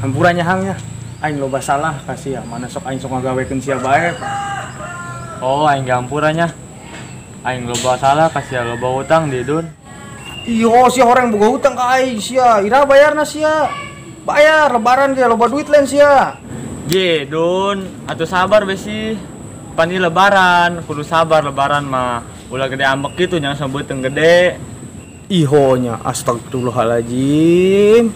Hampura nya hang nya. Aing loba salah ka sia, mana sok aing sok ngagawekeun sia bae. Oh, aing hampura nya. Aing loba salah ka sia, loba hutang di Dun. Iyo, sia horeng boga hutang ka aing sia. Ira bayarna sia. Bayar lebaran ge loba duit lain sia. Je, Dun, atuh sabar besi. Pan ieu lebaran, kudu sabar lebaran mah. Ulah gede ambek kitu jangan sampe beuteung gede. Iho nya, astagfirullahaladzim.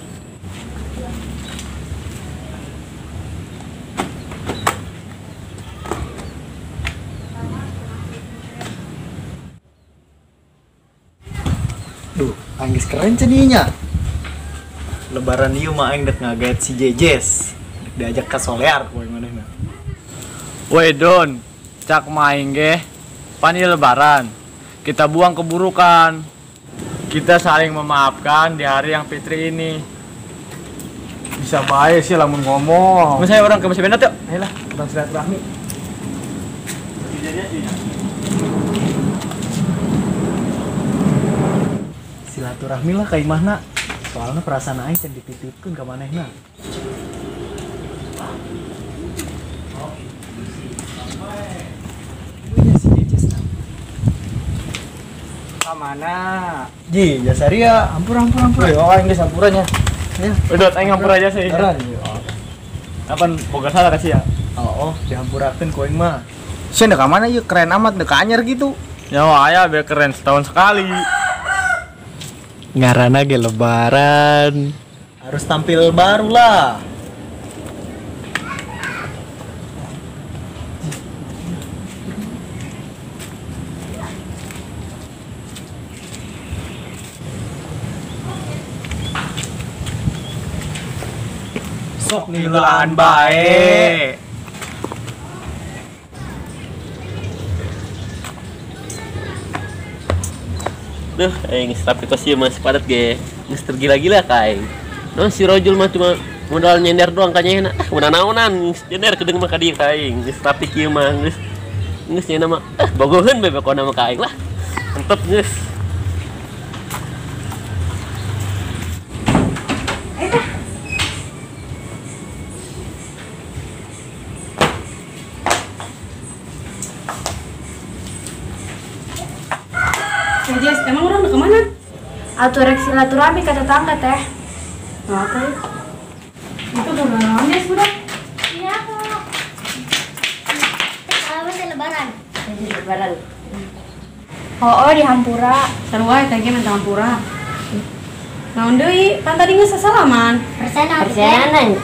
Duh, anggis keren cedinya. Lebaran ieu mah aing dek ngagaet si Jejes. Dek diajak ke Solear poe manehna. Woi Don, cak mah aing ge pan ieu lebaran. Kita buang keburukan. Kita saling memaafkan di hari yang fitri ini. Bisa bae sih lamun ngomong. Misalnya orang ke Masjid Benat yuk. Ayolah, urang silaturahmi. Silaturahmi lah ka imahna. Soalna perasaan aing can dititipkeun ka manehna. Si Jejes na. Ka mana? Ji, jasaria, ampura ampura ampura. Oh, aing geus hampura nya. Ya. Udah, aing hampura aja sih. Heran, ya. Apan boga salah ka sia? Oh, dihampurakeun ku aing mah. Sia ndek ka mana ieu keren amat ndek ka anyar gitu. Ya aya biar keren setahun sekali. Ngarana ge lebaran. Harus tampil baru lah. Sok nilaan bae. Duh, aing tapi kos ieu masih padat ge. Geus tergila-gila ka aing. Nah, si Rojul mah cuma modal nyender doang ka nyeuna. Ah, udah naonan geus nyender kedeung mah ka dieu ka aing. Geus tapi kieu mah geus geus nyeuna mah ah bogoheun bae pokona mah ka aing lah. Mantep geus. Jess, emang orang udah kemana? Atuh rek silaturahmi ke tetangga teh. Nah, apa ya? Itu udah naon Jess budak? Iya kok. Alamat lebaran. Jadi lebaran. Oh, di hampura. Sarua eta ge menta hampura. Naon deui? Pan tadi geus sasalaman. Persenan. Persenan.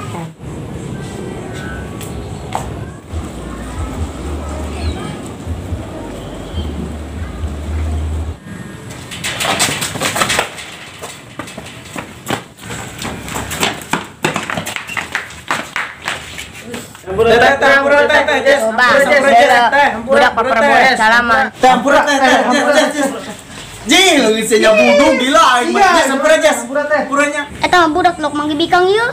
Budak paper salaman. Teh hampura teh teh. Ji, lu isinya budung gila aing mah. Jes hampura jes. Hampura teh. Hampuranya. Eta mah budak lok manggi bikang ieu.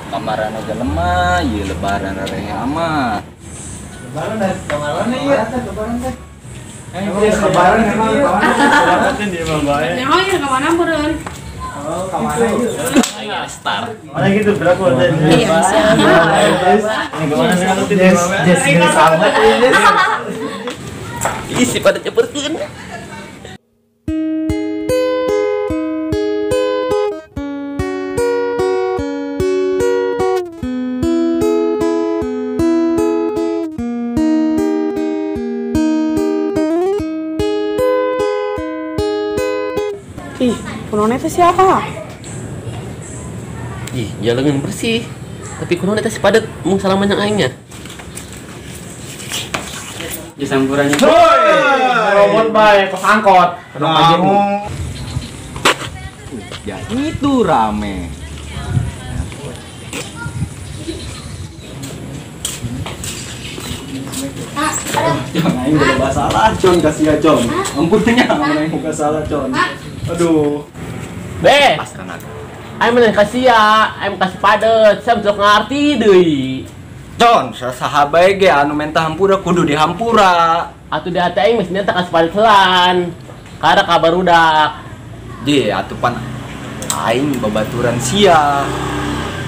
Kamarana jelema, ieu lebaran rareh amat. Lebaran dah, kemarin iya. Lebaran teh. Lebaran emang lebaran dia mah bae. Nyaho ieu ka mana beureun? Oh, ka mana ieu? Aing star. Mana gitu berapa udah. Iya, bisa. Ini kemana sih aku tidak Jes geus amat ieu. Isi pada ceperkeun. Ih, kunaon eta siapa? Ih, jalangan bersih. Tapi kunaon eta si padet mung salaman jeung aing nya. Jes hampuranya. Hoi, robot bae kos angkot. Kamu. Ya itu rame. Jangan aing udah salah, Con, kasih ya, Con. Ampunnya, aing bukan salah, Con. Aduh. Be. Pas kan aku. Aing mah kasih ya, aing kasih padet, saya sok ngarti deui. Con, saha bae ge anu menta hampura kudu dihampura. Atuh di hati aing mesti teh kasih padet helan. Kada ka barudak. Je, atuh pan aing babaturan sia.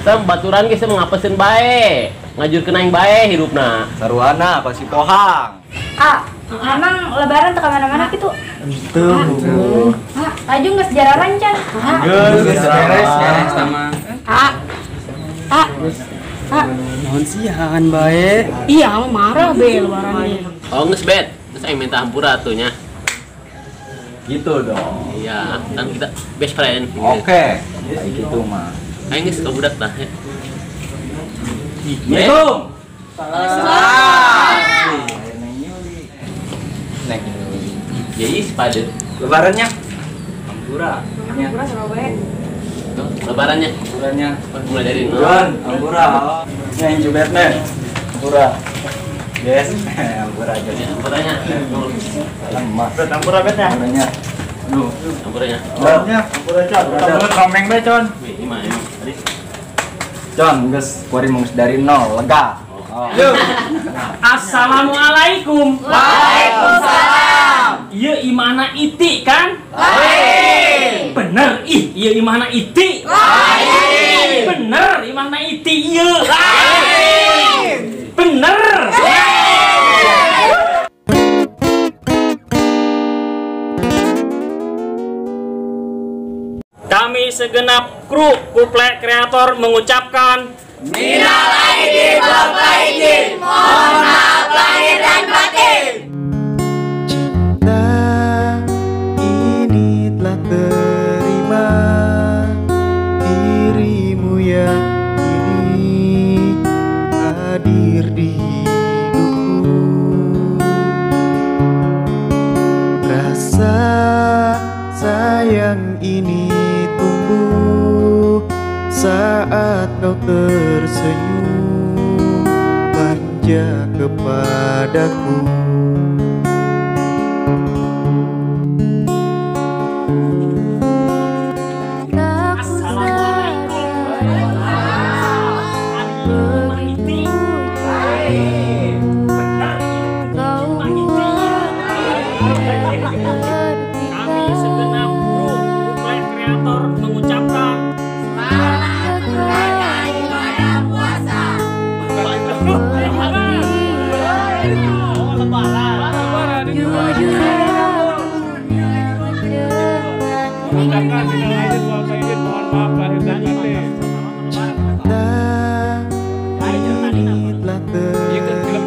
Sem baturan ge sem ngapeseun bae. Ngajurkeun aing bae hirupna. Saruana pasti pohang. Ah, emang lebaran teu ka mana-mana kitu? Henteu. Ah, laju geus jararan can. Geus beres beres sama. Ah. Ah. Ah. Naon sian bae. Iya, marah be lebaran. Oh, geus bet. Geus aing minta hampura atuh nya. Gitu dong. Iya, kan kita best friend. Oke. Kayak gitu mah. Aing geus ka budak tah. Assalamualaikum. Salam. Neng Yuli. Jadi sepadet. Lebarannya? Hampura. Hampura sama bae. Lebarannya. Hampurannya. Mulai dari nol. Don, hampura. Neng jubet neng. Hampura. Yes, hampura aja. Hampuranya. Salam mas. Hampura bet ya. Hampuranya. Aduh, hampuranya. Hampuranya. Hampura con. Hampura komeng bae con. Ini mah ini. Tadi. Con, geus kuari mah dari nol, lega. Oh. Assalamualaikum. Waalaikumsalam. Ieu imahna iti kan? Lain. Bener ih, ieu imahna iti. Lain. Bener imahna iti ieu. Lain. Bener. Kami segenap kru Kuplek Kreator mengucapkan Minal aidin wal faizin, mohon maaf lahir dan batin. Cinta ini telah terima dirimu yang kini hadir di hidupku. Rasa sayang ini tumbuh saat kau tersenyum manja kepadaku. Kami segenap kru Kuplek Kreator mengucapkan Cinta ini telah terima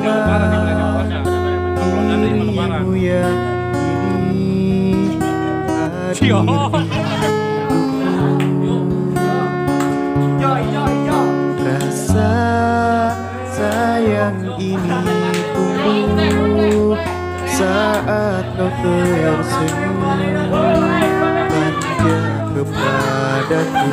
dirimu yang kini hadir di hidupku. Rasa sayang ini tumbuh saat kau tersenyum manja kepadaku.